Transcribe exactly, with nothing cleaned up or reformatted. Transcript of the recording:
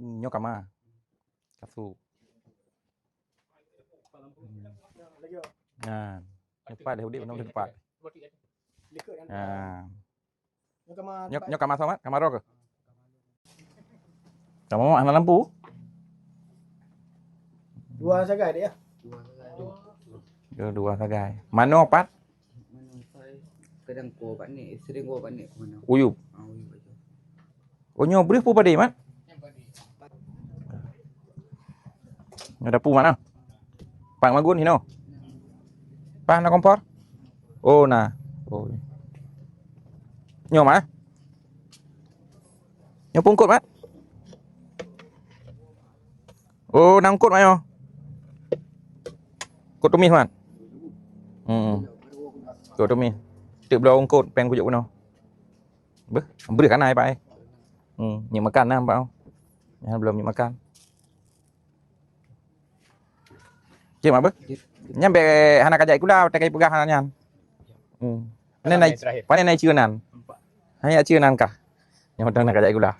Nyoe kama. Kasôk. Hmm. Nah, nyoe pat deh udép nyoe pat. Nah. Nyoe, nyoe kama soe, Mat? Kama droe keuh? Kama mak hana lampu? Dua sagai deh, ya? Dua, dua sagai. Manoe pat? Kadang ko pat ni, sering ko pat ni ko manoe. Uyup. Ah, uyup aja. Oh, nyoe breuh peue padé, Mat? Nyoe dapu, Mat, ah? Pat magun hinoe? Pat na kompor? Oh, na. Oh. Nyoe, Mat, ah? Nyoe peue eungkôt, Mat? Oh, na eungkôt, Mat, nyoe. Eungkôt tumis, Mat. Hmm. Eungkôt tumis. Teuk bloe eungkôt, péng kujok bunoe. Beuh, breuh kana, Pak, eh. Hmm, nyang makan na, Pak. Nyan belum nyang makan. Cik, Mak, beuh? Nyan bèk hana kajak sikula, watèe kapeugah nyan. Hmm. Pane na, pane na iceue nan? Hana iceue nan kah? Nyang udang na kajak sikula.